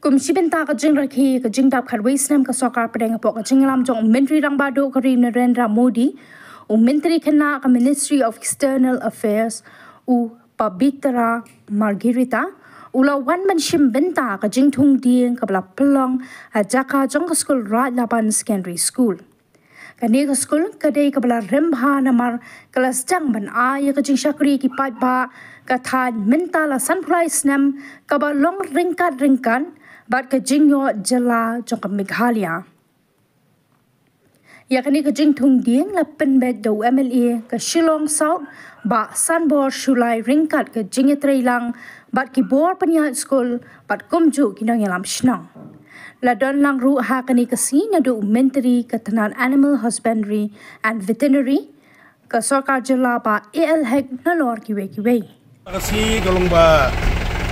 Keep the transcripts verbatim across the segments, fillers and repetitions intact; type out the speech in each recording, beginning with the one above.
Kum shi bynta ka jingrakhe ka jingdap khatwei snem ka sorkar pdeng hapoh ka jingïalam jong u Myntri Rangbah Duh ka ri Narendra Modi, u Myntri khynnah ka Ministry of External Affairs, u Pabitra Margherita, u la wan ban shim bynta ka jingthung dieng kaba la pynlong ha jaka jong ka skul Raid Laban Secondary School. Kane ka skul ka dei kaba la rem bha namar ka la sdang ban ai ïa ka jingshakri ki paidbah ka thaiñ mynta la sanphew lai snem, kaba long ryngkat ryngkat bad ka jingïoh jylla jong ka Meghalaya. Ïa kane ka jingthung dieng la pynbeit da u M L A ka Shillong South, Bah Sanbor Shullai, ryngkat ka jingïatreilang bad ki bor pynïaid skul bad kumjuh ki nongïalam shnong. La don lang ruh ha kane ka sngi naduh u Myntri ka tnat Animal Husbandry and Veterinary ka sorkar jylla, Bah A L Hek, nalor kiwei kiwei. Ka sngi ka long ba,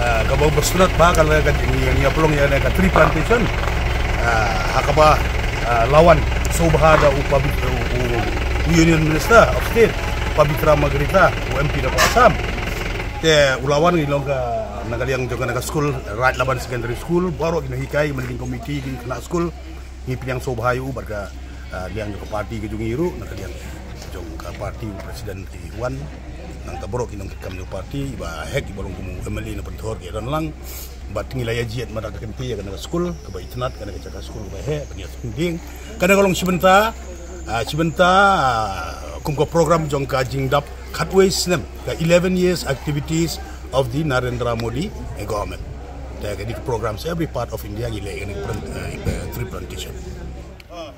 ah, kaba, ba sngewtynnat bha, ka la ka jing, ïa, ïa pynlong ïa ka tree plantation. Ah, ha kaba, ah, la wan sngewbha da u Pabi-, u, u, u Union Minister of State, Pabitra Margherita, u M P na Assam. Te u la wan, ngi long ka, na ka liang jong ka, na ka skul Raid Laban Secondary School, baroh ki nonghikai, managing committee, ki khynnah skul, ngi pdiang sngewbha ïa u bad ka, ah, liang jong ka party ka jong ngi ruh, na ka liang jong ka party, u president ki wan, nangta baroh ki nongkitkam jong ka party, i Bah Hek, i ba long kum u M L A na Pynthor, ki don lang, bad ngi la ïa jied ma da ka kynti ïa kane ka skul kaba itynnat, kane ka jaka skul kaba heh, ban ïa thung dieng. Kane ka long shi bynta, ah, shi bynta, ah, kum ka program jong ka jingdap khatwei snem ka eleven years activities of the Narendra Modi government. Te ka dei ka programs every part of India ngi leh kane ka plant-, eh, tree plantation. Uh,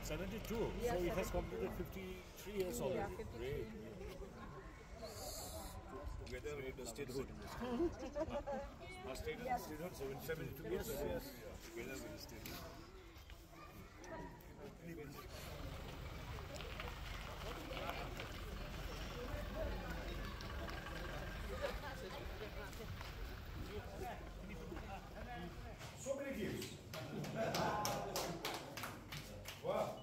seventy-two. So it has completed fifty-three years already. Great. Together with the statehood. Our state, statehood, seventy-two years. Together with the statehood. So many kids. Wow.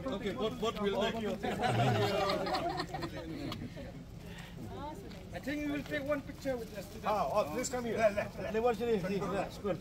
Okay, both, both will take. I think we will take one picture with the students. Ah, oh, please come here. School.